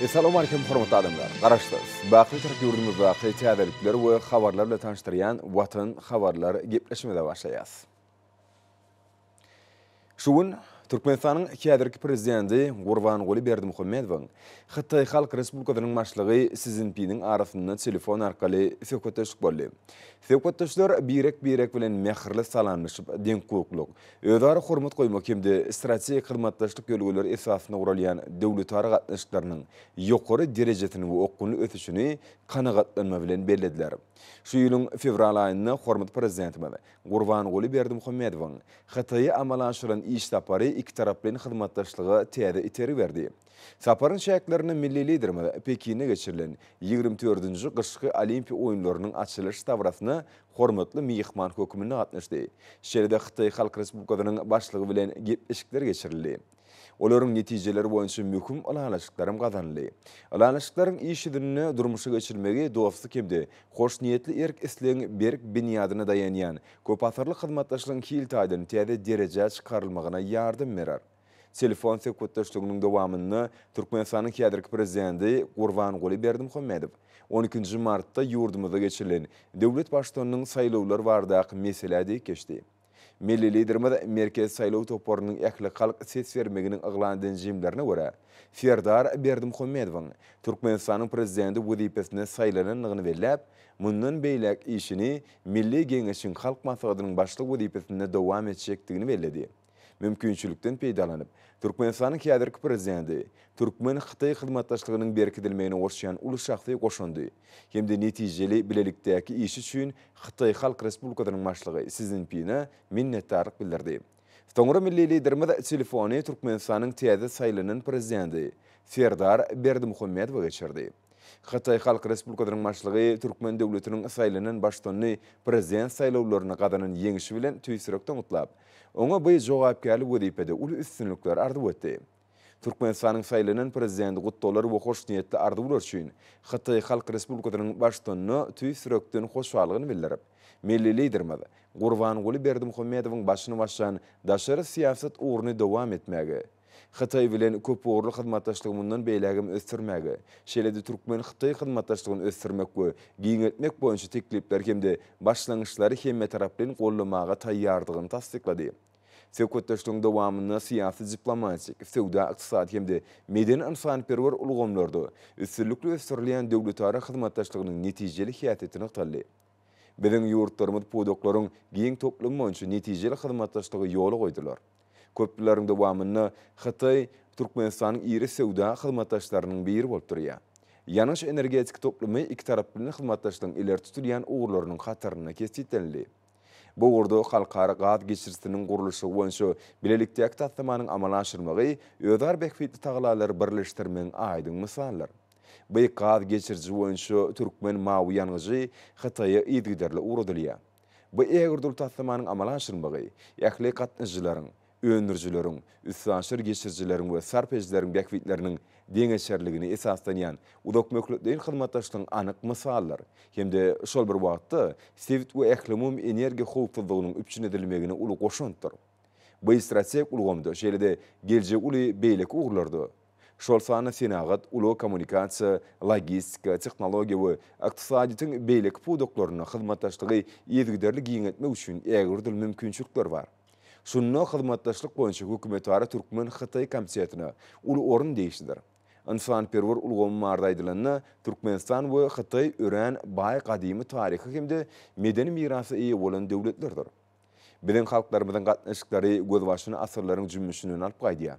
Essalawmalikim hormatly adamlar! Garaşsyz, baky Türk ýurdumyzdaky täzelikler we habarlar bilen tanyşdyrýan Watan habarlar gepleşigimize başlaýas. Şu gün Türkmenistanyň häzirki Prezidenti Gurbanguly Berdimuhamedowyň Hytaý Halk Respublikasynyň Başlygy Si Szinpiniň arasynda telefon arkaly söhbetdeşlik boldy. Söhbetdeşler birek-birek bilen mähirli salamlaşyp, deňhukuklyk, özara hormat goýmak hem-de strategik hyzmatdaşlyk ýörelgeleri esasynda guralýan döwletara gatnaşyklarynyň ýokary derejesini we okgunly ösüşini kanagatlanma bilen bellediler. Şu ýylyň fewral aýynda hormatly Prezidentimiz Gurbanguly Berdimuhamedowyň Hytaýa amala aşyran iş sapary ikitaraplaýyn hyzmatdaşlyga täze itergi berdi. Saparyň çäklerinde milli Liderimiz Pekinde geçirilen ýigrimi dördünji gyşky Olimpiýa oýunlarynyň açylyş dabarasyna hormatly myhman hökmünde gatnaşdy. Şeýle-de Hytaý Halk Respublikasynyň Başlygy bilen gepleşikler geçirildi. Olaryň netijeleri boýunça möhüm ylalaşyklaram gazanyldy. Ylalaşyklaryň iş ýüzünde durmuşa geçirilmegi dostluk hem-de hoşniýetli erk-islegiň berk binýadyna daýanýan köpasyrlyk hyzmatdaşlygyň hil taýdan täze derejä çykarylmagyna ýardam berer. Telefon söhbetdeşliginiň dowamynda Türkmenistanyň häzirki Prezidenti Gurbanguly Berdimuhamedow on ikinji martda ýurdumyzda geçirilen döwlet Baştutanynyň saýlawlary baradaky meselä degip geçdi. Milli Liderimiz Merkezi saýlaw toparynyň ählihalk ses bermeginiň yglan eden jemlerine görä, Serdar Berdimuhamedowyň Türkmenistanyň Prezidenti wezipesine saýlanandygyny belläp, mundan beýläk işini Milli Geňeşiň Halk Maslahatynyň Başlygy wezipesinde dowam etjekdigini belledi. Mümkinçilikden peýdalanyp, Türkmenistanyň häzirki Prezidenti türkmen-hytaý hyzmatdaşlygynyň berkidilmegine goşýan uly şahsy goşandy hem-de netijeli bilelikdäki işi üçin Hytaý Halk Respublikasynyň Başlygy Si Szinpine minnetdarlyk bildirdi. Soňra milli Liderimiz telefony Türkmenistanyň täze saýlanan Prezidenti Serdar Berdimuhamedowa geçirdi. Hytaý Halk Respublikasynyň Başlygy türkmen döwletiniň saýlanan Baştutanyny Prezident saýlawlarynda gazanan ýeňşi bilen tüýs ýürekden gutlap, oňa bu jogapkärli wezipede uly üstünlikler arzuw etdi. Türkmenistanyň saýlanan Prezidenti gutlaglar we hoşniýetli arzuwlar üçin Hytaý Halk Respublikasynyň Baştutanyna tüýs ýürekden hoşallygyny bildirip, milli Liderimiz Gurbanguly Berdimuhamedowyň başyny başlan daşary syýasat ugruny dowam etmäge, Hytaý bilen köpugurly hyzmatdaşlygy mundan beýlägem ösdürmäge, şeýle-de türkmen-hytaý hyzmatdaşlygyny ösdürmek we giňeltmek boýunça teklipleri hem-de başlangyçlary hemmetaraplaýyn goldamaga taýýardygyny tassyklady. Söhbetdeşligiň dowamynda syýasy-diplomatik, söwda-ykdysady hem-de medeni-ynsanperwer ulgamlarda üstünlikli ösdürilýän döwletara hyzmatdaşlygynyň netijeli häsiýeti nygtaldy. Biziň ýurtlarymyz pudaklaryň giň toplumy boýunça netijeli hyzmatdaşlygy ýola goýdular. Köp ýyllaryň dowamynda Hytaý Türkmenistanyň iri söwda hyzmatdaşlarynyň biri bolup durýar. Ýangyç-energetika toplumy ikitaraplaýyn hyzmatdaşlygyň ileri tutulýan ugurlarynyň hatarynda kesgitlenildi. Bu ugurda halkara gaz geçirijisiniň gurluşygy boýunça bilelikdäki taslamanyň amala aşyrylmagy özara bähbitli tagallalary birleşdirmegiň aýdyň mysalydyr. Bu gaz geçiriji boýunça türkmen mawy ýangyjy Hytaýa yzygiderli ugradylýar. Bu ägirt uly taslamanyň amala aşyrylmagy ähli gatnaşyjylaryň, öndürijileriň, üstaşyr geçirijileriň we sarp edijileriň bähbitleriniň deňeçerligine esaslanýan uzakmöhletleýin hyzmatdaşlygyň anyk mysalydyr hem-de şol bir wagtda sebit we ählumumy energiýa howpsuzlygynyň üpjün edilmegine uly goşantdyr. Bu strategik ulgamda, şeýle-de geljegi uly beýleki ugurlarda, şol sanda senagat, ulag-kommunikasiýa, logistika, tehnologiýa we ykdysadyýetiň beýleki pudaklarynda hyzmatdaşlygy yzygiderli giňeltmek üçin ägirt uly mümkinçilikler bar. Şunda hyzmatdaşlyk boýunça hökümetara türkmen-hytaý komitetine uly orun degişlidir. Ynsanperwer ulgamy barada aýdylanda, Türkmenistan we Hytaý örän baý gadymy taryhy hem-de medeni mirasa eýe bolan döwletlerdir. Biziň halklarymyzyň gatnaşyklary gözbaşyny asyrlaryň jümmüşinden alyp gaýdýar.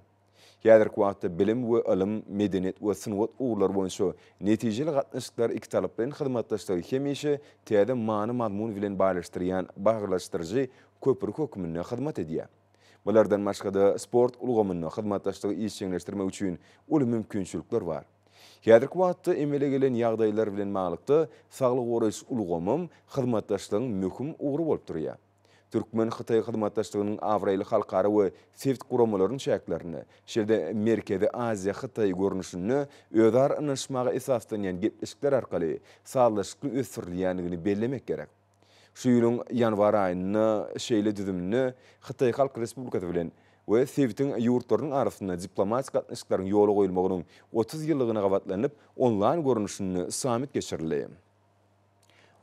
Häzirki wagtda bilim we ylym, medeniýet we sungat ugurlary boýunça netijeli gatnaşyklar ikitaraplaýyn hyzmatdaşlygy hemişe täze many-mazmun bilen baýlaşdyrýan baglanyşdyryjy köpri hökmünde hyzmat edýär. Bulardan başga-da, sport ulgamynda hyzmatdaşlygy işjeňleşdirmek üçin uly mümkinçilikler bar. Häzirki wagtda emele gelen ýagdaýlar bilen baglylykda, saglygy goraýyş ulgamam hyzmatdaşlygyň möhüm ugry bolup durýar. Türkmen-hytaý hyzmatdaşlygynyň abraýly halkara we sebit guramalarynyň çäklerinde, şeýle-de Merkezi Aziýa-Hytaý görnüşinde özara ynanyşmaga esaslanýan gepleşikler arkaly sazlaşykly ösdürilýändigini bellemek gerek. Şu ýylyň ýanwar aýynda şeýle düzümde Hytaý Halk Respublikasy bilen. we sebitiň ýurtlarynyň arasynda diplomatik gatnaşyklaryň ýola goýulmagynyň 30 ýyllygyna gabatlanyp, onlaýn görnüşinde sammit geçirildi.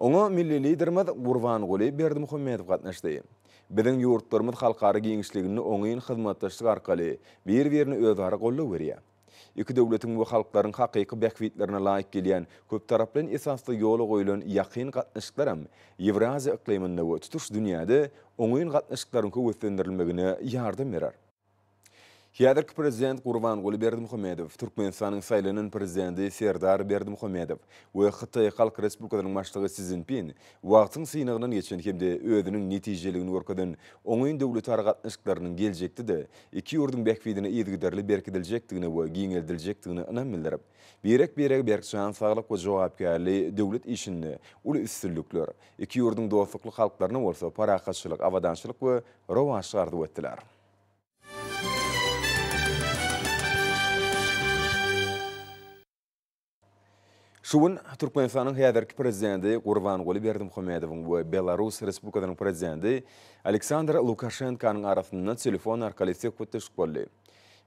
Oňa milli Liderimiz Gurbanguly Berdimuhamedow gatnaşdy. Biziň ýurtlarymyz halkara giňişliginde oňyn hyzmatdaşlyk arkaly bir-birine özara goldaw berýär. Iki döwletiň we halklaryň hakyky bähbitlerine laýyk gelýän köptaraplaýyn esasda ýola goýlan ýakyn gatnaşyklaram Ýewraziýa yklymynda we tutuş dünýäde oňyn gatnaşyklaryň höweslendirilmegine ýardam berer. Häzirki Prezident Gurbanguly Berdimuhamedow, Türkmenistanyň saýlanan Prezidenti Serdar Berdimuhamedow we Hytaý Halk Respublikasynyň Başlygy Si Szinpin wagtyň synagyndan geçen hem-de özüniň netijeligini görkezen oňyn döwletara gatnaşyklarynyň geljekde-de iki ýurduň bähbidine yzygiderli berkidiljekdigine we giňeldiljekdigine ynam bildirip, birek-birege berk jan saglyk we jogapkärli döwlet işinde uly üstünlikler, iki ýurduň dostlukly halklaryna bolsa parahatçylyk, abadançylyk we rowaçlyk arzuw etdiler. Şu gün Türkmenistanyň häzirki Prezidenti Gurbanguly Berdimuhamedowyň we Belarus Respublikasynyň Prezidenti Aleksandr Lukaşenkonyň arasynda telefon arkaly söhbetdeşlik boldy.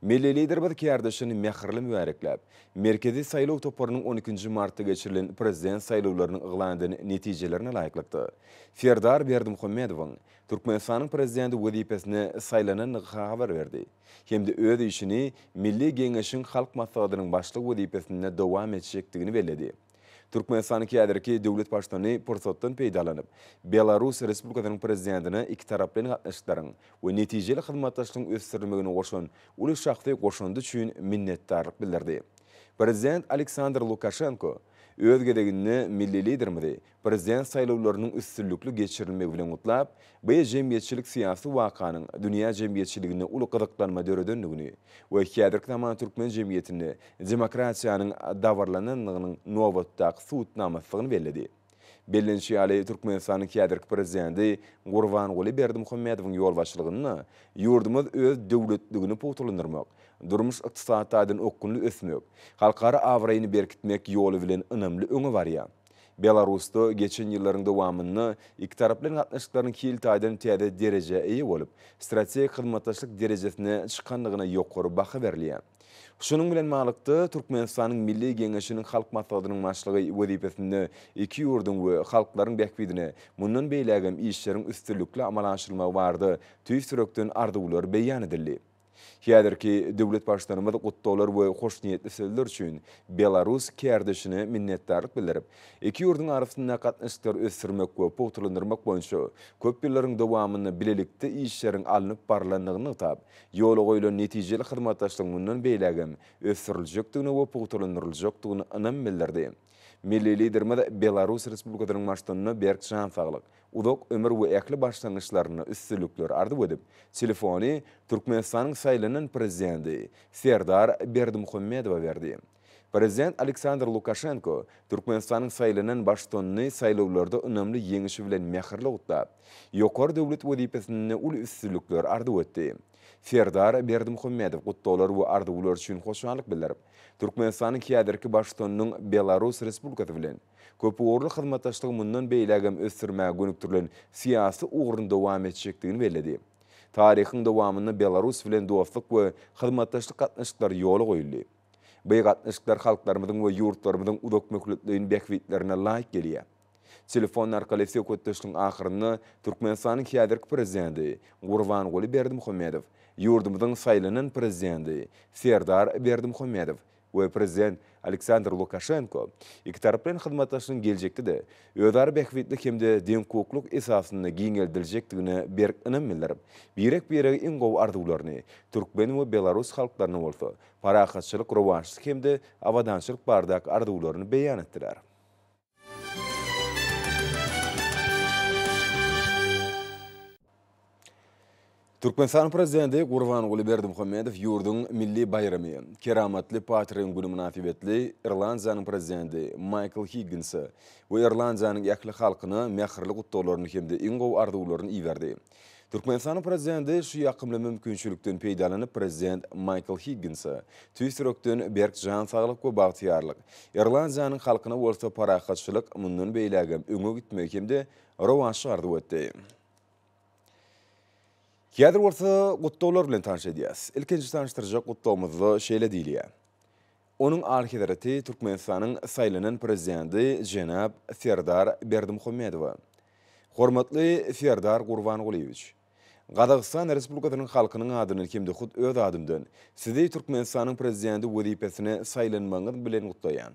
Milli Liderimiz kärdeşini mähirli mübärekläp, Merkezi saýlaw toparynyň on ikinji martda geçirilen Prezident saýlawlarynyň yglan eden netijelerine laýyklykda, Serdar Berdimuhamedowyň Türkmenistanyň Prezidenti wezipesine saýlanandygy habar berdi. hem-de öz işini Milli Geňeşiň Halk Maslahatynyň Başlygy wezipesinde dowam etjekdigini belledi. Türkmenistanyň häzirki döwlet Baştutany pursatdan peýdalanyp, Belarus Respublikasynyň Prezidentine ikitaraplaýyn gatnaşyklaryň we netijeli hyzmatdaşlygyň ösdürilmegine goşan uly şahsy goşandy üçin minnetdarlyk bildirdi. Prezident Aleksandr Lukaşenko, öz gezeginde, milli Liderimizi Prezident saýlawlarynyň üstünlikli geçirilmegi bilen gutlap, bu jemgyýetçilik-syýasy wakanyň dünýä jemgyýetçiliginde uly gyzyklanma döredendigini we häzirki zaman türkmen jemgyýetinde demokratiýanyň dabaralanandygynyň nobatdaky subutnamasydygyny belledi. Bellenişi ýaly, Türkmenistanyň häzirki Prezidenti Gurbanguly Berdimuhamedowyň ýolbaşçylygynda ýurdumyz öz döwletligini pugtalandyrmak, durmuş-ykdysady taýdan okgunly ösmek, halkara abraýyny berkitmek ýoly bilen ynamly öňe barýar. Belarusda geçen ýyllaryň dowamynda ikitaraplaýyn gatnaşyklaryň hil taýdan täze derejä eýe bolup, strategik hyzmatdaşlyk derejesine çykandygyna ýokary baha berilýär. Şunuň bilen baglylykda, Türkmenistanyň Milli Geňeşiniň Halk Maslahatynyň Başlygy wezipesinde iki ýurduň we halklaryň bähbidine mundan beýlägem işleriň üstünlikli amala aşyrylmagy barada tüýs ýürekden arzuwlar beýan edildi. Häzirki döwlet Baştutanymyz gutlaglar we hoşniýetli sözler üçin belarus kärdeşine minnetdarlyk bildirip, iki ýurduň arasyndaky gatnaşyklary ösdürmek we pugtalandyrmak boýunça köp ýyllaryň dowamynda bilelikde işleriň alnyp barlandygyny nygtap, ýola goýlan netijeli hyzmatdaşlygyň mundan beýlägem ösdüriljekdigine we pugtalandyryljakdygyna ynam bildirdi. Milli Liderimiz Belarus Respublikasynyň Baştutanyna berk jan saglyk, uzak ömür we ähli başlangyçlarynda üstünlikler arzuw edip, telefony Türkmenistanyň saýlanan Prezidenti Serdar Berdimuhamedowa berdi. Prezident Aleksandr Lukaşenko Türkmenistanyň saýlanan Baştutanyny saýlawlarda ynamly ýeňişi bilen mähirli gutlap, ýokary döwlet wezipesinde uly üstünlikler arzuw etdi. Serdar Berdimuhamedow gutlaglar we arzuwlar üçin hoşallyk bildirip, Türkmenistanyň häzirki Baştutanynyň Belarus Respublikasy bilen köpugurly hyzmatdaşlygy mundan beýlägem ösdürmäge gönükdirilen syýasy ugruny dowam etjekdigini belledi. Taryhyň dowamynda Belarus bilen dostluk we hyzmatdaşlyk gatnaşyklary ýola goýuldy. Bu gatnaşyklar halklarymyzyň we ýurtlarymyzyň uzakmöhletleýin bähbitlerine laýyk gelýär. Telefon arkaly söhbetdeşligiň ahyrynda Türkmenistanyň häzirki Prezidenti Gurbanguly Berdimuhamedow, ýurdumyzyň saýlanan Prezidenti Serdar Berdimuhamedow we Prezident Aleksandr Lukaşenko ikitaraplaýyn hyzmatdaşlygyň geljekde-de özara bähbitli hem-de deňhukuklyk esasynda giňeldiljekdigine berk ynam bildirip, birek-birege iň gowy arzuwlaryny, türkmen we belarus halklaryna bolsa parahatçylyk, rowaçlyk hem-de abadançylyk baradaky arzuwlaryny beýan etdiler. Türkmenistanyň Prezidenti Gurbanguly Berdimuhamedow ýurduň milli baýramy, Keramatly Patrigiň güni mynasybetli Irlandiýanyň Prezidenti Maýkl Higginse we Irlandiýanyň ähli halkyna mähirli gutlaglaryny hem-de iň gowy arzuwlaryny iberdi. Türkmenistanyň Prezidenti şu ýakymly mümkinçilikden peýdalanyp Prezident Maýkl Higginse tüýs ýürekden berk jan saglyk we bagtyýarlyk, Irlandiýanyň halkyna bolsa parahatçylyk, mundan beýlägem öňe gitmegi hem-de rowaçlyk arzuw etdi. Häzir bolsa gutlaglar bilen tanyş edýäs. Ilkinji tanyşdyrjak gutlagymyzda şeýle diýilýär. Onuň Alyhezreti Türkmenistanyň saýlanan Prezidenti jenap Serdar Berdimuhamedowa. Hormatly Serdar Gurbangulyýewiç! Gazagystan Respublikasynyň halkynyň adyndan hem-de hut öz adymdan Sizi Türkmenistanyň Prezidenti wezipesine saýlanmagyňyz bilen gutlaýan.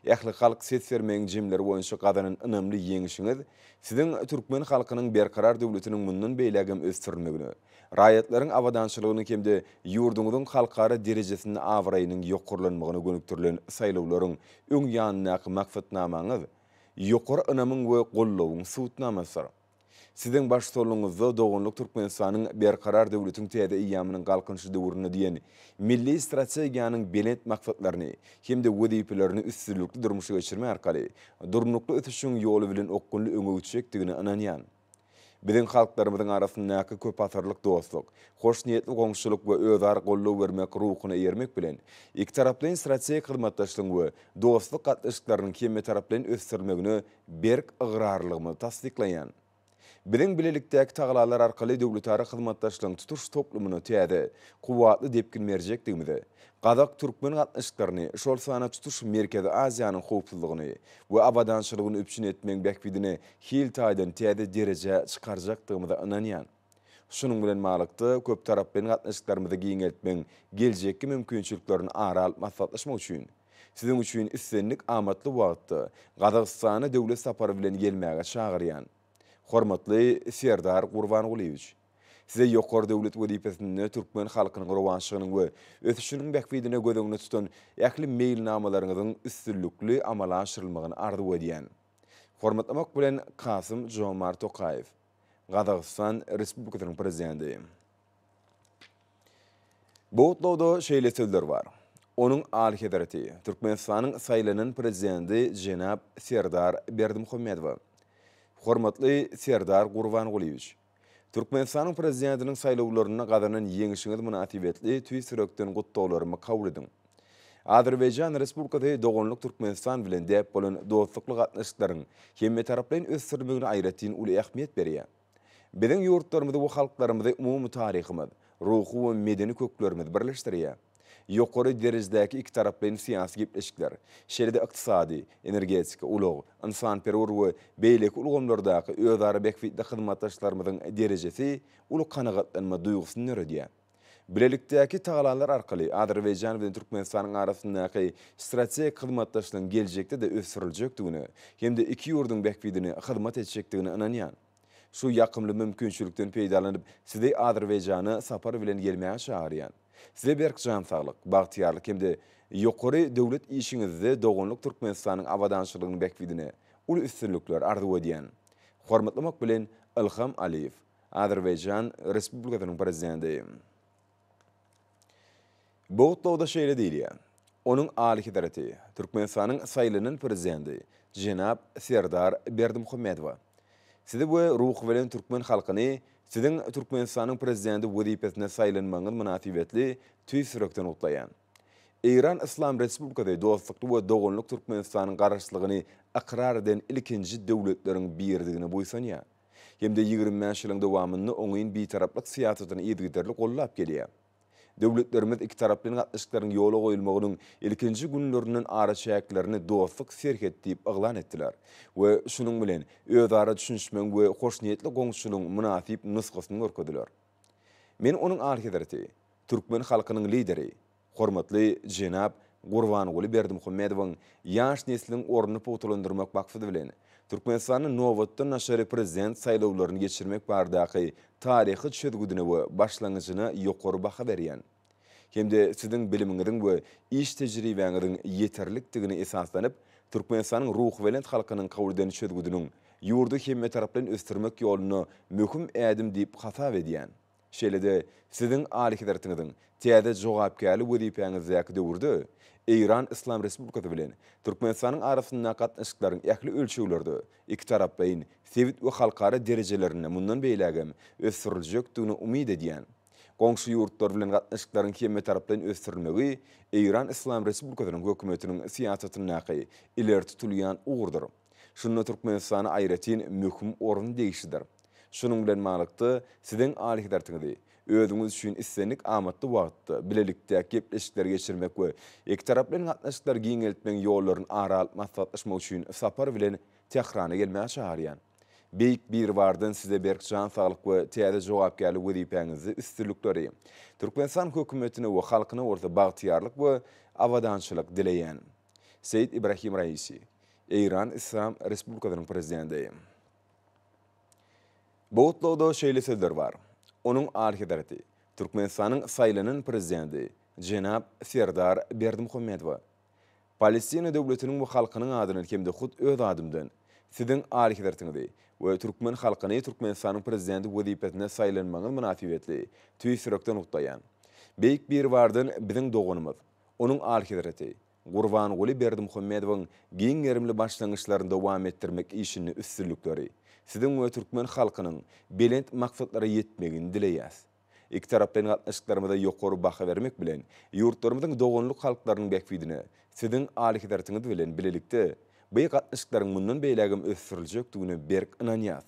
Ählihalk ses bermegiň jemleri boýunça gazanan ynamly ýeňşiňiz Siziň türkmen halkynyň berkarar döwletiniň mundan beýlägem ösdürilmegine, raýatlaryň abadançylygyny hem-de ýurduňyzyň halkara derejesinde abraýynyň ýokarlanmagyna gönükdirilen saýlawlaryň öň ýanyndaky maksatnamaňyz ýokary ynamyň we goldawyň subutnamasydyr. Siziň baştutanlygyňyzda doganlyk Türkmenistanyň Berkarar döwletiň täze eýýamynyň Galkynyşy döwründe diýen milli strategiýanyň belent maksatlaryny hem-de wezipelerini üstünlikli durmuşa geçirmek arkaly durnukly ösüşiň ýoly bilen okgunly öňe gitjekdigine ynanýan. Biziň halklarymyzyň arasyndaky köpasyrlyk dostluk, hoşniýetli goňşuçylyk we özara goldaw bermek ruhuna eýermek bilen, ikitaraplaýyn strategik hyzmatdaşlygyň we dostluk gatnaşyklarynyň hemmetaraplaýyn ösdürilmegine berk ygrarlylygymyzy tassyklaýan biziň bilelikdäki tagalalar arkaly döwletara hyzmatdaşlygyň tutuş toplumyna täze, kuwwatly depgin berjekdigimize, gazak-türkmen gatnaşyklaryny, şol sanda tutuş Merkezi Aziýanyň howpsuzlygyny we abadançylygyny üpjün etmegiň bähbidine hil taýdan täze derejä çykarjakdygymyza ynanýan. Şunuň bilen baglylykda, köptaraplaýyn gatnaşyklarymyzy giňeltmegiň geljekki mümkinçiliklerini ara alyp maslahatlaşmak üçin, Siziň üçin islendik amatly wagtda Gazagystana döwlet sapary bilen gelmäge çagyrýan. Hormatly Serdar Gurbangulyýewiç! Size ýokary döwlet wezipesinde türkmen halkynyň rowaçlygynyň we ösüşiniň bähbidine göz öňünde tutan ähli meýilnamalaryňyzyň üstünlikli amala aşyrylmagyny arzuw edýän. Hormatlamak bilen Kasym Jomart Tokaýew, Gazagystan Respublikasynyň Prezidenti. Bu gutlagda şeýle sözler bar, Onuň Alyhezreti, Türkmenistanyň saýlanan Prezidenti jenap Serdar Berdimuhamedowa. Hormatly Serdar Gurbangulyýewiç! Türkmenistanyň Prezidentiniň saýlawlarynda gazanan ýeňşiňiz mynasybetli tüýs ýürekden gutlaglarymy kabul ediň. Azerbaýjan Respublikasy doganlyk Türkmenistan bilen däp bolan dostlukly gatnaşyklaryň hemmetaraplaýyn ösdürilmegine aýratyn uly ähmiýet berýär. Biziň ýurtlarymyzy we halklarymyzy umumy taryhymyz, ruhy we medeni köklerimiz birleşdirýär. Ýokary derejedäki ikitaraplaýyn syýasy gepleşikler, şeýle-de ykdysady, energetika, ulag, ynsanperwer we beýleki ulgamlardaky özara bähbitli hyzmatdaşlarymyzyň derejesi uly kanagatlanma duýgusyny döredýär. Bilelikdäki tagalalar arkaly Azerbaýjan bilen Türkmenistanyň arasyndaky strategik hyzmatdaşlygyň geljekde-de ösdüriljekdigine hem-de iki ýurduň bähbidine hyzmat etjekdigine ynanýan. Şu ýakymly mümkinçilikden peýdalanyp, Sizi Azerbaýjana sapar bilen gelmäge çagyrýan. Size berk jan saglyk, bagtyýarlyk hem-de ýokary döwlet işiňizde doganlyk Türkmenistanyň abadançylygynyň bähbidine uly üstünlikler arzuw edýän. Hormatlamak bilen, Ilham Aliýew. Azerbaýjan Respublikasynyň Prezidenti. Bu gutlagda şeýle diýilýär, Onuň Alyhezreti, Türkmenistanyň saýlanan Prezidenti jenap Serdar Berdimuhamedowa. Sizi we ruhubelent türkmen halkyny Siziň Türkmenistanyň Prezidenti wezipesine saýlanmagyňyz mynasybetli tüýs ýürekden gutlaýan. Eýran Yslam Respublikasy dostlukly we doganlyk Türkmenistanyň Garaşsyzlygyny ykrar eden ilkinji döwletleriň biridigine buýsanýar. Hem-de 25 ýylyň dowamynda oňyn bitaraplyk syýasatyny yzygiderli goldap gelýär. Döwletlerimiz ikitaraplaýyn gatnaşyklaryň ýola goýulmagynyň ilkinji günlerinden araçäklerini dostluk serhet diýip yglan etdiler we şunuň bilen özara düşünişmegiň we hoşniýetli goňşuçylygyň mynasyp nusgasyny görkezdiler. Men Onuň Alyhezreti, türkmen halkynyň Lideri, Hormatly jenap Gurbanguly Berdimuhamedowyň ýaş nesliň ornuny pugtalandyrmak maksady bilen, Türkmenistanda nobatdan daşary Prezident saýlawlaryny geçirmek baradaky taryhy çözgüdine we başlangyjyna ýokary baha berýän hem-de Siziň bilimiňiziň we iş tejribäňiziň ýeterlikdigine esaslanyp, Türkmenistanyň ruhubelent halkynyň kabul eden çözgüdiniň ýurdy hemmetaraplaýyn ösdürmek ýolunda möhüm ädim diýip hasap edýän. Şeýle-de Siziň Alyhezretiňiziň täze jogapkärli wezipäňizdäki döwürde Eýran Yslam Respublikasy bilen Türkmenistanyň arasyndaky gatnaşyklaryň ähli ölçeglerde, ikitaraplaýyn, sebit we halkara derejelerinde mundan beýlägem ösdüriljekdigine umyt edýän. Goňşy ýurtlar bilen gatnaşyklaryň hemmetaraplaýyn ösdürilmegi Eýran Yslam Respublikasynyň Hökümetiniň syýasatyndaky ileri tutulýan ugurdyr. Şunda Türkmenistana aýratyn möhüm orun degişlidir. Şunuň bilen baglylykda, Siziň Alyhezretiňizi, özüňiz üçin islendik amatly wagtda bilelikdäki gepleşikleri geçirmek we ikitaraplaýyn gatnaşyklary giňeltmegiň ýollaryny ara alyp maslahatlaşmak üçin sapar bilen Tährana gelmäge çagyrýan. Beýik Biribardan Size berk jan saglyk we täze jogapkärli wezipäňizde üstünlikleri, Türkmenistan hökümetine we halkyna bolsa bagtyýarlyk we abadançylyk dileýän. Seýid Ibrahim Raisi, Eýran Yslam Respublikasynyň Prezidenti. Bu gutlagda şeýle sözler bar, Onuň Alyhezreti, Türkmenistanyň saýlanan Prezidenti jenap Serdar Berdimuhamedowa, Palestina döwletiniň we halkynyň adyndan hem-de hut öz adymdan Siziň Alyhezretiňizi we türkmen halkyny Türkmenistanyň Prezidenti wezipesine saýlanmagyňyz mynasybetli tüýs ýürekden gutlaýan. Beýik Biribardan biziň doganymyz, Onuň Alyhezreti, Gurbanguly Berdimuhamedowyň giň gerimli başlangyçlaryny dowam etdirmek işinde üstünlikleri, Siziň we türkmen halkynyň belent maksatlara ýetmegini dileýäs. Ikitaraplaýyn gatnaşyklarymyza ýokary baha bermek bilen, ýurtlarymyzyň doganlyk halklarynyň bähbidine Siziň Alyhezretiňiz bilen bilelikde by gatnaşyklaryň mundan beýlägem ösdüriljekdigine berk ynanýas.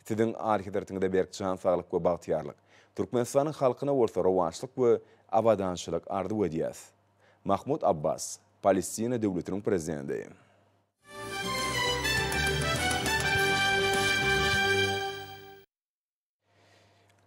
Siziň Alyhezretiňize berk jan saglyk we bagtyýarlyk, Türkmenistanyň halkyna bolsa rowaçlyk we abadançylyk arzuw edýäs. Mahmud Abbas, Palestina Döwletiniň Prezidenti.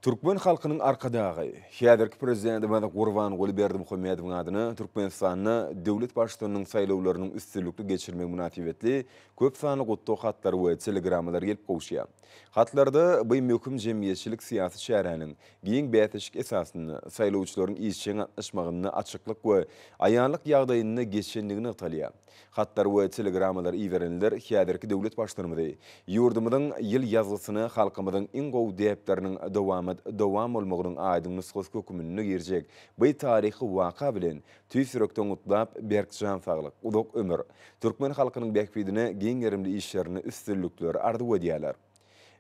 Türkmen halkynyň Arkadagy, häzirki Prezidentimiz Gurbanguly Berdimuhamedowyň adyna Türkmenistanda döwlet Baştutanynyň saýlawlarynyň üstünlikli geçirilmegi mynasybetli köp sanly gutlag hatlary we telegrammalar gelip gowuşýar. Hatlarda bu möhüm jemgyýetçilik-syýasy çäräniň giň bäsleşik esasynda, saýlawçylaryň işjeň gatnaşmagynda açyklyk we aýanlyk ýagdaýynda geçendigi nygtalýar. Hatlary we telegrammalary iberenler häzirki döwlet Baştutanymyzy ýurdumyzyň ýyl ýazgysyna halkymyzyň iň gowy däpleriniň dowamat dowam bolmagynyň aýdyň nusgasy höküminde girjek by taryhy waka bilen tüýs ýürekden gutlap, berk jan saglyk, uzak ömür, türkmen halkynyň bähbidine giň gerimli işlerinde üstünlikleri arzuw edýärler.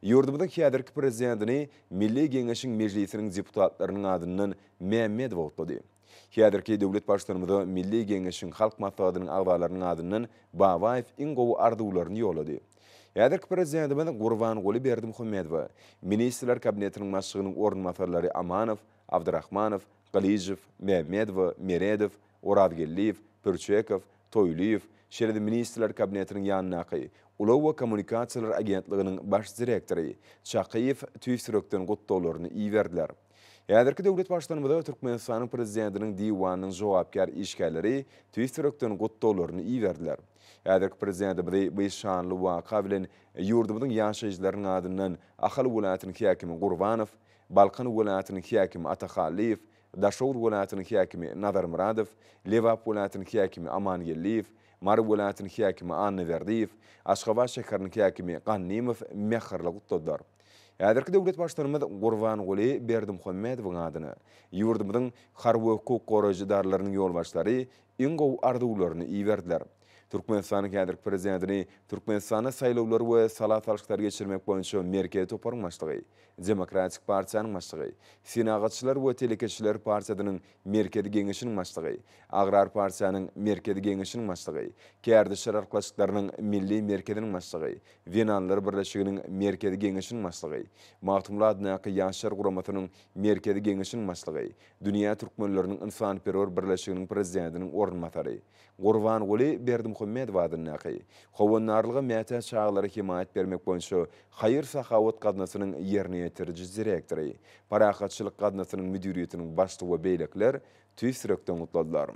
Ýurdumyzyň häzirki Prezidentini Milli Geňeşiň Mejlisiniň deputatlarynyň adyndan Mämmedowa gutlady. Häzirki döwlet Baştutanymyza Milli Geňeşiň Halk Maslahatynyň agzalarynyň adyndan Babaýew iň gowy arzuwlaryny ýollady. Häzirki Prezidentimiz Gurbanguly Berdimuhamedowa, Ministrler Kabinetiniň Başlygynyň orunbasarlary Amanow, Abdyrahmanow, Gylyjow, Mämmedowa, Meredow, Orazgeldiýew, Pürçekow, Toýlyýew, şeýle-de Ministrler Kabinetiniň ýanyndaky Ulag we kommunikasiýalar agentliginiň baş direktory Çakyýew tüýs ýürekden gutlaglaryny iberdiler. Häzirki döwlet Baştutanymyza Türkmenistanyň Prezidentiniň Diwanynyň jogapkär işgärleri tüýs ýürekden gutlaglaryny iberdiler. Häzirki Prezidentimizi bu şanly waka bilen ýurdumyzyň ýaşaýjylarynyň adyndan Ahal welaýatynyň häkimi Gurbanow, Balkan welaýatynyň häkimi Atahallyýew, Daşoguz welaýatynyň häkimi Nazarmyradow, Lebap welaýatynyň häkimi Amangeldiýew, Mary welaýatynyň häkimi Annaberdiýew, Aşgabat şäheriniň häkimi Gannymow mähirli gutladylar. Häzirki döwlet Baştutanymyz Gurbanguly Berdimuhamedowyň adyna ýurdumyzyň harby we hukuk goraýjy edaralarynyň ýolbaşçylary iň gowy arzuwlaryny iberdiler. Türkmenistanyň häzirki Prezidentini Türkmenistanda saýlawlary we sala salşyklary geçirmek boýunça Merkezi toparyň başlygy, Demokratik partiýanyň başlygy, Senagatçylar we telekeçiler partiýasynyň Merkezi Geňeşiniň başlygy, Agrar partiýanyň Merkezi Geňeşiniň başlygy, Kärdeşler arkalaşyklarynyň Milli merkeziniň başlygy, Zenanlar birleşiginiň Merkezi Geňeşiniň başlygy, Magtymguly adyndaky Ýaşlar guramasynyň Merkezi Geňeşiniň başlygy, Dünýä türkmenleriniň ynsanperwer birleşiginiň prezidentiniň orunbasary, Gurbanguly Berdimuhamedow adyndaky Howandarlyga mätäç çagalara hemaýat bermek boýunça haýyr-sahawat gaznasynyň ýerine ýetiriji direktory, Parahatçylyk gaznasynyň müdiriýetiniň başlygy we beýlekiler tüýs ýürekden gutladylar.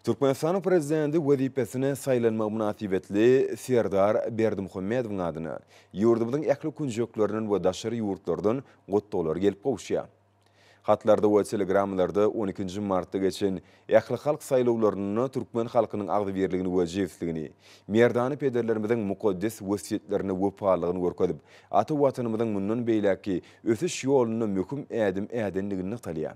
Türkmenistanyň Prezidenti wezipesine saýlanmagy mynasybetli Serdar Berdimuhamedowyň adyna ýurdumyzyň ähli künjeklerinden we daşary ýurtlardan gutlaglar gelip gowuşýar. Hatlarda we telegrammalarda on ikinji martda geçen ählihalk saýlawlarynda türkmen halkynyň agzybirligini we jebisligini, merdana pederlerimiziň mukaddes wesýetlerine wepalylygyny görkezip, ata Watanymyzyň mundan beýläkki ösüş ýolunda möhüm ädim ädendigini nygtalýar.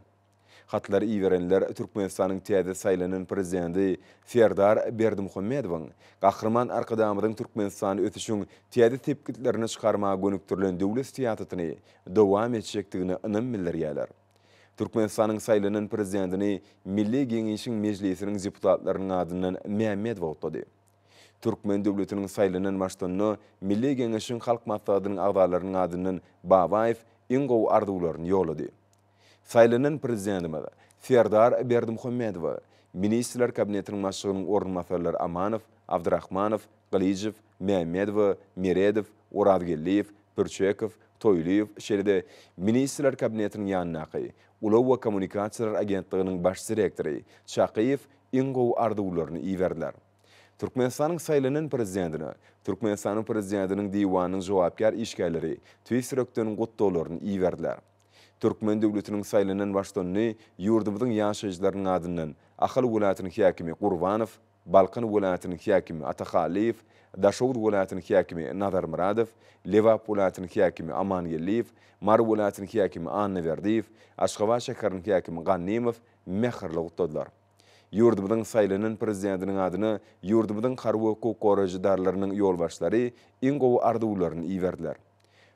Hatlary iberenler Türkmenistanyň täze saýlanan Prezidenti Serdar Berdimuhamedowyň Gahryman Arkadagymyzyň Türkmenistany ösüşiň täze sepgitlerine çykarmaga gönükdirilen döwlet syýasatyny dowam etjekdigine ynam bildirýärler. Türkmenistanyň saýlanan Prezidentini Milli Geňeşiň Mejlisiniň deputatlarynyň adyndan Mämmedowa gutlady. Türkmen döwletiniň saýlanan Baştutanyna Milli Geňeşiň Halk Maslahatynyň agzalarynyň adyndan Babaýew iň gowy arzuwlaryny ýollady. Saýlanan Prezidentimiz Serdar Berdimuhamedowa Ministrler Kabinetiniň Başlygynyň orunbasarlary Amanow, Abdyrahmanow, Gylyjow, Mämmedowa, Meredow, Orazgeldiýew, Pürçekow, Toýlyýew, şeýle-de Ministrler Kabinetiniň ýanyndaky Ulag we kommunikasiýalar agentliginiň baş direktory Çakyýew iň gowy arzuwlaryny iberdiler. Türkmenistanyň saýlanan Prezidentine Türkmenistanyň Prezidentiniň Diwanynyň jogapkär işgärleri tüýs ýürekden gutlaglaryny iberdiler. Türkmen döwletiniň saýlanan Baştutanyny ýurdumyzyň ýaşaýjylarynyň adyndan Ahal welaýatynyň häkimi Gurbanow, Balkan welaýatynyň häkimi Atahallyýew, Daşoguz welaýatynyň häkimi Nazarmyradow, Lebap welaýatynyň häkimi Amangeldiýew, Mary welaýatynyň häkimi Annaberdiýew, Aşgabat şäheriniň häkimi Gannymow mähirli gutladylar. Ýurdumyzyň saýlanan Prezidentiniň adyna ýurdumyzyň harby hukuk goraýjy edaralarynyň ýolbaşçylary iň gowy arzuwlaryny iberdiler.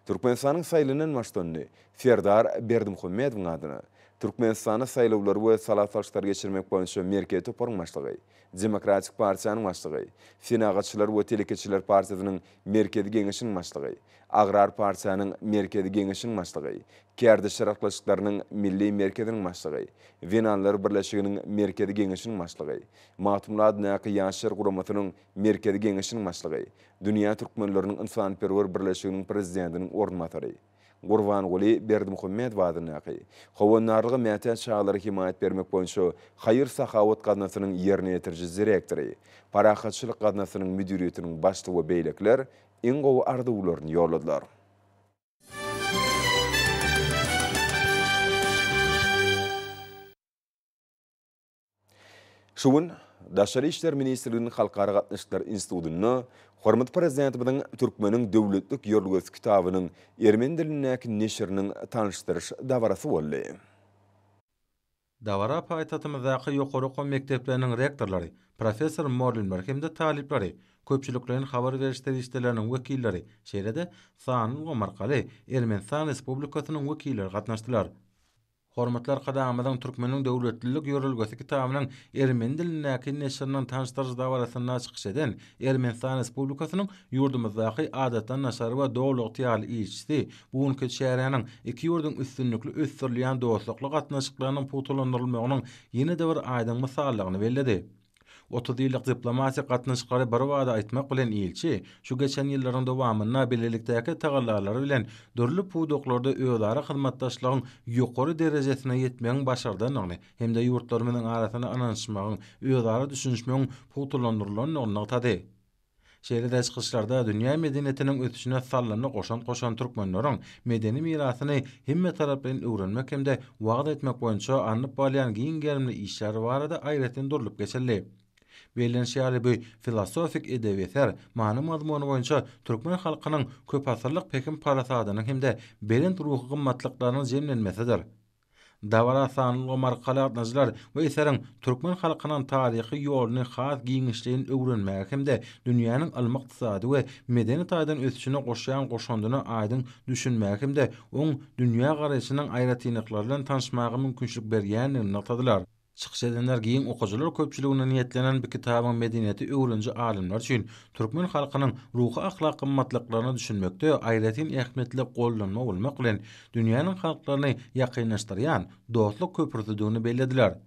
Türkmenistanyň saýlanan Baştutany Serdar Berdimuhamedowyň adyna Türkmenistanda saýlawlary we sala salşyklary geçirmek boýunça Merkezi toparyň başlygy, Demokratik partiýanyň başlygy, Senagatçylar we telekeçiler partiýasynyň Merkezi geňeşiniň başlygy, Agrar partiýanyň Merkezi geňeşiniň başlygy, Kärdeşler arkalaşyklarynyň Milli merkeziniň başlygy, Zenanlar birleşiginiň Merkezi geňeşiniň başlygy, Magtymguly adyndaky Ýaşlar guramasynyň Merkezi geňeşiniň başlygy, Dünýä türkmenleriniň ynsanperwer birleşiginiň prezidentiniň orunbasary, Gurbanguly Berdimuhamedow adyndaky Howandarlyga mätäç çagalara hemaýat bermek boýunça haýyr-sahawat gaznasynyň ýerine ýetiriji direktory, Parahatçylyk gaznasynyň müdiriýetiniň başlygy we beýlekiler iň gowy arzuwlaryny ýolladylar. Şu gün Daşary işler ministrliginiň Halkara gatnaşyklary institutynda hormatly Prezidentimiziň Türkmeniň döwletlik ýörelgesi kitabynyň ermeni dilindäki neşiriniň tanyşdyryş dabarasy boldy. Dabara paýtagtymyzdaky ýokary okuw mekdepleriniň rektorlary, professor-mugallymlary hem-de talyplary, köpçülikleýin habar beriş serişdeleriniň wekilleri, şeýle-de sanly ulgam arkaly Ermenistan Respublikasynyň wekilleri gatnaşdylar. Hormatly Arkadagymyzyň Türkmeniň döwletlilik ýörelgesi kitabynyň ermeni dilindäki neşiriniň tanyşdyryş dabarasynda çykyş eden Ermenistan Respublikasynyň ýurdumyzdaky Adatdan daşary we Doly ygtyýarly ilçisi bu günki çäräniň iki ýurduň üstünlikli ösdürilýän dostlukly gatnaşyklarynyň pugtalandyrylmagynyň ýene-de bir aýdyň mysaldygyny belledi. 30 ýyllyk diplomatik gatnaşyklary birbada aýtmak bilen ilçi şu geçen ýyllaryň dowamynda bilelikdäki tagallalary bilen dürli pudaklarda özara hyzmatdaşlygyň ýokary derejesine ýetmegiň başardandygyny hem-de ýurtlarymyzyň arasynda ynanyşmagyň, özara düşünişmegiň pugtalandyrylandygyny nygtady. Şeýle-de çykyşlarda dünýä medeniýetiniň ösüşine saldamly goşant goşan türkmenleriň medeni mirasyny hemmetaraplaýyn öwrenmek hem-de wagyz etmek boýunça alnyp barylýan giň gerimli işler barada aýratyn durlup geçildi. Bellenişi ýaly, bu filosofik edebi eser many-mazmuny boýunça türkmen halkynyň köpasyrlyk pähim-parasadynyň hem-de belent ruhy gymmatlyklarynyň jemlenmesidir. Dabara sanly ulgam arkaly gatnaşyjylar bu eseriň türkmen halkynyň taryhy ýoluny has giňişleýin öwrenmäge hem-de dünýäniň ylmy-ykdysady we medeni taýdan ösüşine goşýan goşandyna aýdyň düşünmäge hem-de oň dünýägaraýşynyň aýratynlyklary bilen tanyşmaga mümkinçilik berýändigini nygtadylar. Çykyş edenler giň okyjylar köpçüligine niýetlenen bu kitabyň medeniýeti öwreniji alymlar üçin türkmen halkynyň ruhy-ahlak gymmatlyklaryna düşünmekde aýratyn ähmiýetli gollanma bolmak bilen, dünýäniň halklaryny ýakynlaşdyrýan dostluk köprüsidigini bellediler.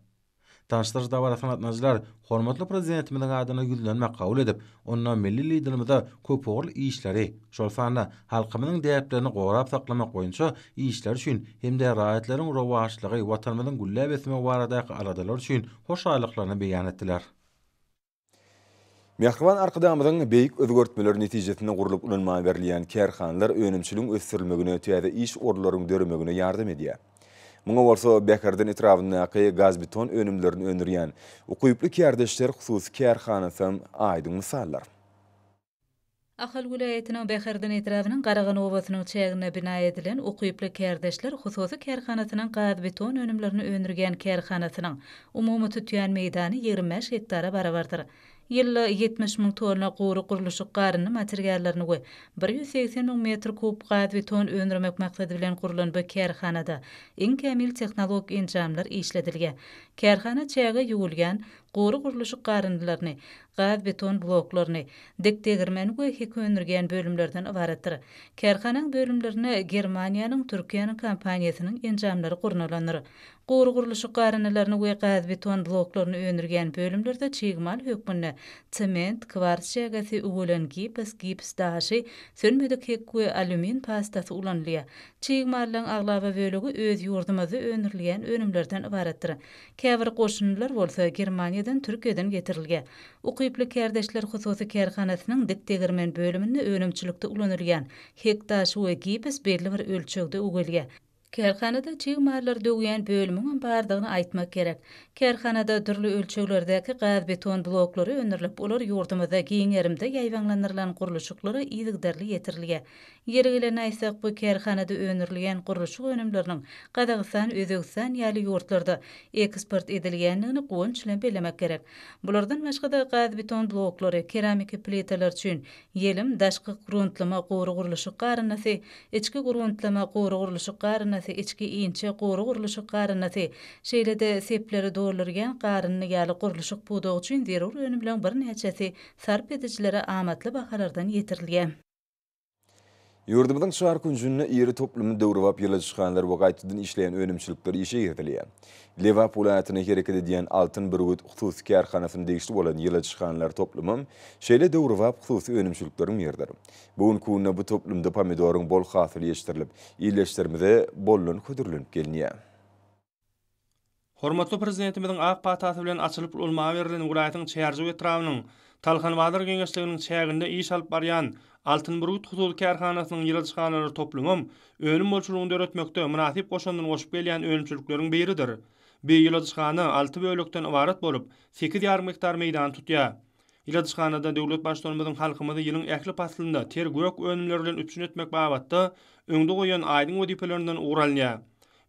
Tanyşdyryş dabarasyna gatnaşyjylar hormatly Prezidentimiziň adyna ýüzlenme kabul edip, onda milli Liderimize köpugurly işleri, şol sanda halkymyzyň däplerini gorap saklamak boýunça işleri üçin hem-de raýatlaryň rowaçlygy, Watanymyzyň gülläp ösmegi baradaky aladalary üçin hoşallyklaryny beýan etdiler. Mähriban Arkadagymyzyň beýik özgertmeleri netijesinde gurlup ulanmaga berilýän kärhanalar önümçiligiň ösdürilmegine, täze iş orunlaryň döremegine ýardam edýär. Muňa bolsa Bäherden etrabyndaky gazbeton önümlerini öndürýän Ukyply kärdeşler hususy kärhanasam aýdyň mysaldyr. Ahal welaýatynyň Bäherden etrabynyň Garagan obasynyň çäginde bina edilen Ukyply kärdeşler hususy kärhanasynyň gaz-beton önümlerini öndürýän kärhanasynyň umumy tutýan meýdany 25 gektara barabardyr. Ýylda 70 müň tonna gury gurluşyk garyndy materiallaryny we 180 müň metr kub gazbeton öndürmek maksady bilen gurlan bu kärhanada iň kämil tehnologik enjamlar işledilýär. Kärhana çäge ýuwulýan, gury gurluşyk garyndylaryny, gaz-beton bloklaryny, dik degirmen we hek öndürýän bölümlerden ybaratdyr. Kärhanaň bölümlerinde Germaniýanyň, Türkiýäniň kompaniýasynyň enjamlary gurnalandyr. Gury gurluşyk garyndylaryny we gaz-beton bloklaryny öndürýän bölümlerde çig mal hökmünde sement, kwars çägesi, üwelen gips, gips daşy, sönmedik hek we alýumin pastasy ulanylýar. Çig mallaryň aglaba bölegi öz ýurdumyzda öndürilýän önümlerden ybaratdyr. Käbir goşundylar bolsa Germaniýadan, Türkiýeden getirilýär. Ukyply kärdeşler hususy kärhanasynyň dik degirmen bölüminde önümçilikde ulanylýan hek daşy we gips belli bir ölçegde üwelýär. Kärhanada çig mallary döwýän bölümiňem bardygyny aýtmak gerek. Kärhanada dürli ölçeglerdäki gaz-beton bloklary öndürilip, olar ýurdumyzda giň gerimde ýaýbaňlandyrylan gurluşyklara yzygiderli ýetirilýär. Ýeri gelende aýtsak, bu kärhanada öndürilýän gurluşyk önümleriniň Gazagystan, Özbegistan ýaly ýurtlarda eksport edilýändigini guwanç bilen bellemek gerek. Bulardan başga-da, gaz-beton bloklary, keramiki plitalar üçin Ýelim, daşky gruntlama gury gurluşyk garyndysy, içki gruntlama gury gurluşyk garyndysy, içki inçe gury gurluşyk garyndysy, şeýle-de sepleri doldurýan garyndy ýaly gurluşyk pudagy üçin zerur önümleň birnäçesi sarp edijilere amatly bahalardan ýetirilýär. Ýurdumyzyň çar künjünde iri toplumly döwrebap ýyladyşhanalar we gaýtadan işleýän önümçilikler işe girizilýär. Lebap welaýatynda hereket edýän Altyn bürgüt hususy kärhanasyna degişli bolan ýyladyşhanalar toplumam şeýle döwrebap hususy önümçilikleriň biridir. Bu günki günde bu toplumda pomidoryň bol hasyly ýetişdirilip, ildeşlerimize boldan hödürlenip gelinýär. Hormatly Prezidentimiziň ak patasy bilen açylyp ulanmaga berlen welaýatyň Çärjew etrabynyň Talhanbazar geňeşliginiň çäginde iş alyp barýan Altyn bürgüt hususy kärhanasynyň ýyladyşhanalar toplumam önüm bolçulygyny döretmekde mynasyp goşandyny goşup gelýän önümçilikleriň biridir. Bu ýyladyşhana alty bölekden ybarat bolup, sekiz ýarym gektar meýdany tutýar. Ýyladyşhanada döwlet Baştutanymyzyň halkymyzy ýylyň ähli paslynda ter gök önümler bilen üpjün etmek babatda öňde goýan aýdyň wezipelerinden ugur alynýar.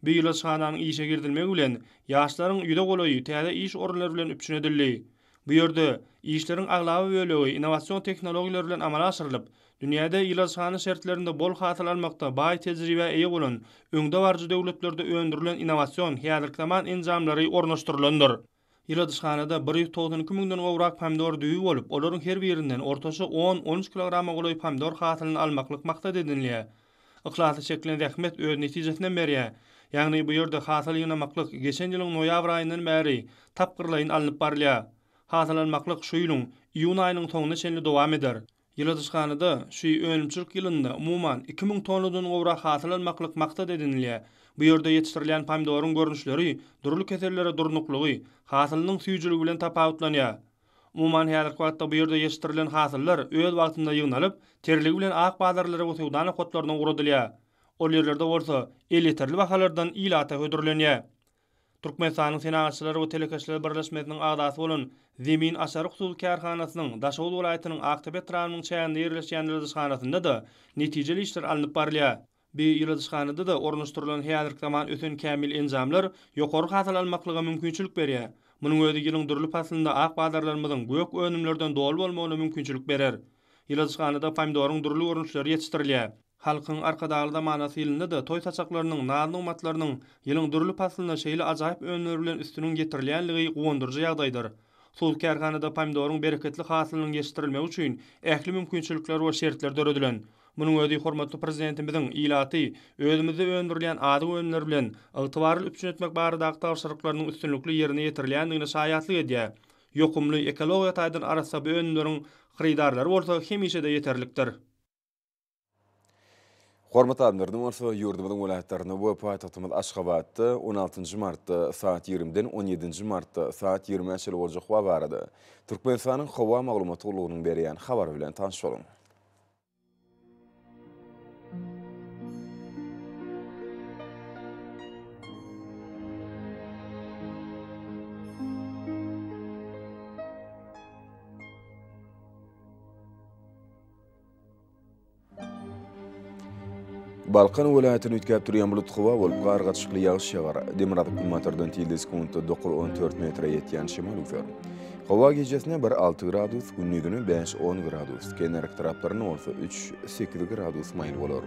Bu ýyladyşhananyň işe girizilmegi bilen, ýaşlaryň ýüze golaýy täze iş orunlary bilen üpjün edildi. Bu ýerde işleriň aglaba bölegi innowasion tehnologiýalar bilen amala aşyrylyp, dünýäde ýyladyşhana şertlerinde bol hasyl almakda baý tejribä eýe bolan öňdebaryjy döwletlerde öndürilen innowasion häzirki zaman enjamlary ornaşdyrylandyr. Ýyladyşhanada 192 müňden gowrak pomidor düýbi bolup, olaryň her birinden ortaça on, on üç kilograma golaý pomidor hasylyny almaklyk maksat edinilýär. Yhlasly çekilen zähmet öz netijesinem berýär. Ýagny bu ýerde hasyl ýygnamaklyk geçen ýylyň noýabr aýyndan bäri tapgyrlaýyn alnyp barylýar. Hasyl almaklyk şu ýylyň iýun aýynyň soňuna çenli dowam eder. Ýyladyşhanada şu önümçilik ýylynda umuman 2000 tonnadan gowrak hasyl almaklyk maksat edinilýär. Bu ýerde ýetişdirilýän pomidoryň görnüşleri dürli kesellere durnuklygy, hasylynyň süýjüligi bilen tapawutlanýar. Umuman, häzirki wagtda bu ýerde ýetişdirilen hasyllar öz wagtynda ýygnalyp, terligi bilen ak bazarlara we söwda nokatlaryna ugradylýar. Ol ýerlerde bolsa elýeterli bahalardan ilata hödürlenýär. Türkmenistanyň Senagatçylar we telekeçiler birleşmesiniň agzasy bolan Zemin açary hususy kärhanasynyň Daşoguz welaýatynyň Aktepe etrabynyň çäginde ýerleşýän ýyladyşhanasynda-da netijeli işler alnyp barylýar. Bu ýyladyşhanada-da ornaşdyrylan häzirki zaman ösen kämil enjamlar ýokary hasyl almaklyga mümkinçilik berýär. Munuň özi ýylyň dürli paslynda ak bazarlarymyzyň gök önümlerden doly bolmagyna mümkinçilik berer. Ýyladyşhanada pomidoryň dürli görnüşleri ýetişdirilýär. Halkyň Arkadagly zamanasy ýylynda-da toý saçaklarynyň, naz-nygmatlarynyň ýylyň dürli paslynda şeýle ajaýyp önümler bilen üstüniň ýetirilýänligi guwandyryjy ýagdaýdyr. Hususy kärhanada pomidoryň bereketli hasylynyň ýetişdirilmegi üçin ähli mümkinçilikler we şertler döredilen. Munuň özi hormatly Prezidentimiziň ilaty özümizde öndürilýän azyk önümleri bilen ygtybarly üpjün etmek baradaky tabşyryklarynyň üstünlikli ýerine ýetirilýändigine şaýatlyk edýär. Ýokumly, ekologiýa taýdan arassa bu önümleriň hyrydarlary bolsa hemişe-de ýeterlikdir. Hormatly adamlar, indi bolsa ýurdumyzyň welaýatlarynda we paýtagtymyz Aşgabatda on altynjy martda sagat ýigrimiden on ýedinji martda sagat ýigrimä çenli boljak howa barada Türkmenistanyň Howa maglumat gullugynyň berýän habary bilen tanyş boluň. Balkan welaýatynda üýtgäp durýan bulut howa bolup, gar gatyşykly ýagyş ýagar. Demirgazyk-günbatardan tizligi sekuntda 9-14 metre ýetýän şemal öwser. Howa gijesine bir alty gradus, gündizine bäş-on gradus, kenarki taraplarynda bolsa üç-sekiz gradus maýyl bolar.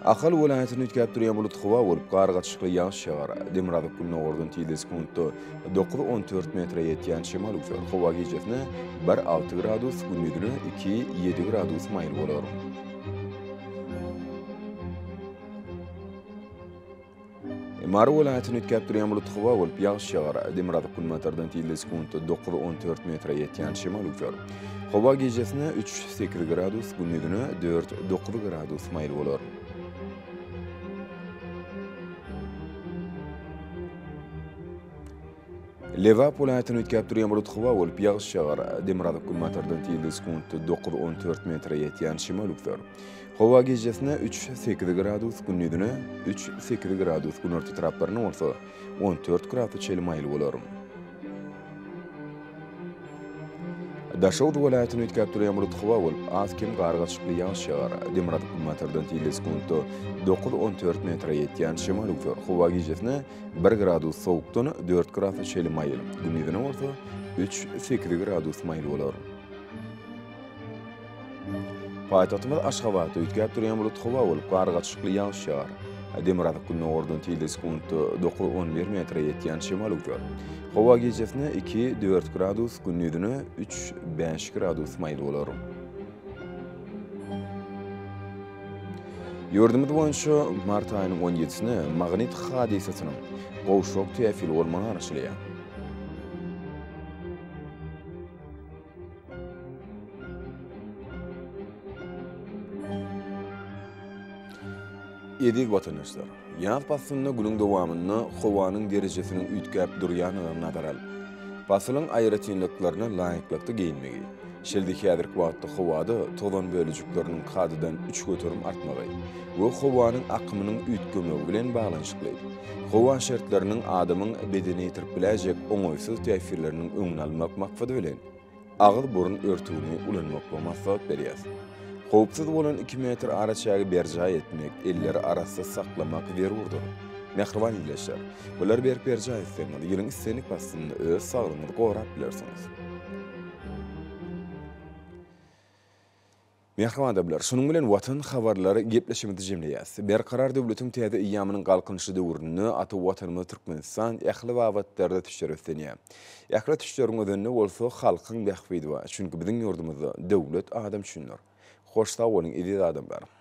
Ahal welaýatynda üýtgäp durýan bulut howa bolup, gar gatyşykly ýagyş ýagar. Demirgazyk-gündogardan tizligi sekuntda 9-14 metre ýetýän şemal öwser. Howa gijesine bir alty gradus, gündizine iki-ýedi gradus maýyl bolar. Mary welaýatynda üýtgäp durýan bulut howa bolup, ýagyş ýagar. Demirgazyk-günbatardan tizligi sekuntda 9-14 metre ýetýän şemal öwser. Howa gijesine 3-8 gradus, gündizine 4-9 gradus maýyl bolar. Lebap welaýatynda üýtgäp durýan bulut howa bolup, ýagyş ýagar. Demirgazyk-günbatardan tizligi sekuntda 9-14 metre ýetýän şemal öwser. Howa gijesine üç, sekiz gradus, gündizine üç, sekiz gradus, günorta taraplarynda bolsa 14 gradus çenli maýyl bolar. Daşoguz welaýatynda üýtgäp durýan bulut howa bolup, az-kem gar gatyşykly ýagyş ýagar. Demirgazyk-günbatardan tizligi sekuntda 9-14 metre ýetýän şemal öwser. Howa gijesine bir gradus sowukdan dört gradus çenli maýyl, gündizine bolsa üç, sekiz gradus maýyl bolar. Paýtagtymyz Aşgabatda üýtgäp durýan bulut howa bolup, gar gatyşykly ýagyş ýagar. Demirgazyk-gündogardan tizligi sekuntda 9-11 metre ýetýän şemal öwser. Howa gijesine 2-4 gradus, gündizine 3-5 gradus maýyl bolar. Ýurdumyz boýunça mart aýynyň on ýedisine magnit hadysasynyň gowşak täsiri bolmagy garaşylýar. Eziz watandaşlar! Ýaz paslynda günüň dowamynda howanyň derejesiniň üýtgäp durýandygyny nazara alyp, pasylyň aýratynlyklaryna laýyklykda geýinmegi, şeýle-de häzirki wagtda howada tozan bölejikleriniň kadadan 3% artmagy we howanyň akymynyň üýtgemegi bilen baglanyşykly howa şertleriniň adamyň bedenine ýetirip biläýjek oňaýsyz täsirleriniň öňüni almak maksady bilen, agyz-burun örtügini ulanmaklygy maslahat berýäs. Howpsuz bolan iki metr araçägi berjaý etmek, elleri arassa saklamak zerurdyr. Mähriban ildeşler, bulary berk berjaý etseňiz, ýylyň islendik paslynda öz saglygyňyzy gorap bilersiňiz. Mähriban adamlar, şunuň bilen Watan habarlary gepleşigimizi jemleýäs. Berkarar döwletiň täze eýýamynyň Galkynyşy döwründe ata Watanymyz Türkmenistan ähli babatlarda ösüşlere beslenýär. Ähli ösüşleriň özeninde bolsa halkyň bähbidi bar. Çünki biziň ýurdumyzda döwlet adam üçindir. Hoş sag boluň eziz adamlar!